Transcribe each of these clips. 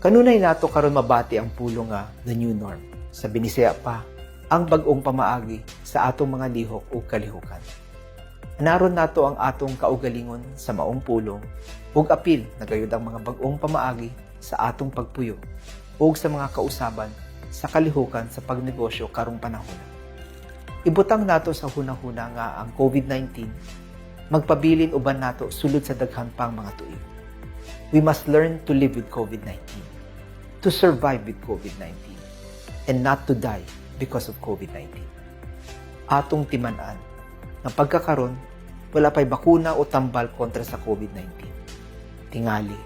Kanunay nato karon mabati ang pulong nga "the new norm." Sa Binisaya pa, ang bag-ong pamaagi sa atong mga lihok ug kalihukan. Anaron nato ang atong kaugalingon sa maong pulong ug apil na gayud ang mga bag-ong pamaagi sa atong pagpuyo ug sa mga kausaban sa kalihukan sa pagnegosyo karong panahon. Ibutang nato sa hunahuna nga ang COVID-19 magpabilin uban nato sulod sa daghan pang mga tuig. We must learn to live with COVID-19, to survive with COVID-19, and not to die because of COVID-19. Atong timan-an nga pagkakaron wala pa'y bakuna o tambal kontra sa COVID-19. Tingali,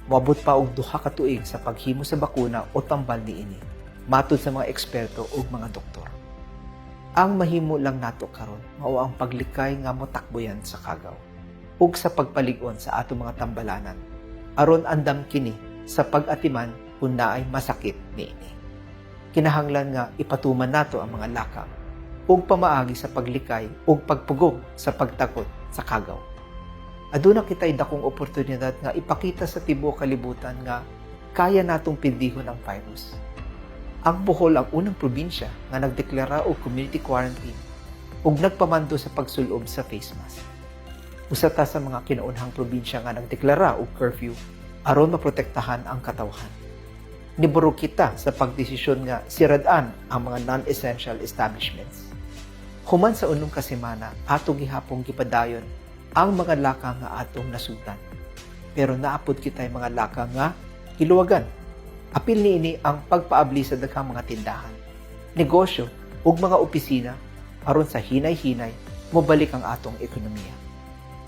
moabot pa og 2 ka tuig sa paghimo sa bakuna o tambal niini, matud sa mga eksperto ug mga doktor. Ang mahimo lang nato karon mao ang paglikay nga motakboyan sa kagaw ug sa pagpalig-on sa atong mga tambalanan aron andam kini sa pag-atiman kung naay masakit niini. Kinahanglan nga ipatuman nato ang mga lakang ug pamaagi sa paglikay ug pagpugong sa pagtakod sa kagaw. Aduna kita'y dakong oportunidad nga ipakita sa tibuok kalibutan nga kaya natong pildihon ang virus. Ang Bohol ang unang probinsya nga nagdeklara og community quarantine ug nagpamando sa pagsulob sa face mask. Usa ta sa mga kinaunhang probinsya nga nagdeklara og curfew aron maprotektahan ang katawhan. Niburog kita sa pagdesisyon nga sirad-an ang mga non-essential establishments. Human sa 6 ka semana, ato gihapong gipadayon ang mga lakang nga atong nasugdan. Pero naa pod kita'y mga lakang nga giluwagan. Apil niini ang pagpaabli sa daghang mga tindahan, negosyo ug mga opisina aron sa hinay-hinay mobalik ang atong ekonomiya.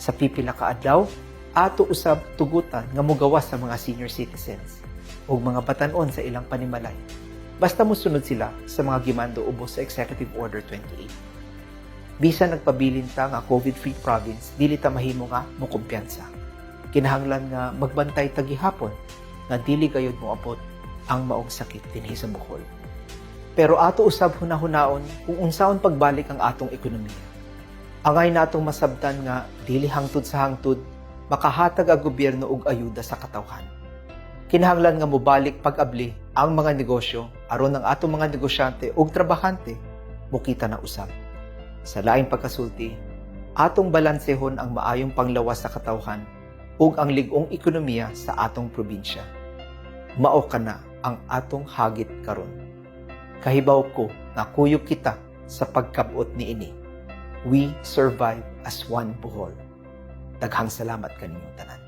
Sa pipila ka adlaw, ato usab tugutan nga mogawas sa mga senior citizens ug mga batan-on sa ilang panimalay, basta mosunod sila sa mga gimando ubos sa Executive Order 28. Bisan nagpabilin ta nga COVID-free province, dili ta mahimo nga mokumpiyansa. Kinahanglan nga magbantay ta gihapon nga dili gayud moabot ang maong sakit dinhi sa Bohol. Pero ato usab hunahunaon kung unsaon pagbalik ang atong ekonomiya. Angay natong masabtan nga dili hangtod sa hangtod makahatag ang gobyerno og ayuda sa katawhan. Kinahanglan nga mobalik pag-abli ang mga negosyo aron ang atong mga negosyante ug trabahante mokita na usab. Sa laing pagkasulti, atong balansehon ang maayong panglawas sa katawhan ug ang lig-ong ekonomiya sa atong probinsya. Mao kana ang atong hagit karon. Kahibaw ko nga kuyog kita sa pagkab-ot niini. We survive as one, Bohol. Daghang salamat kaninyong tanan.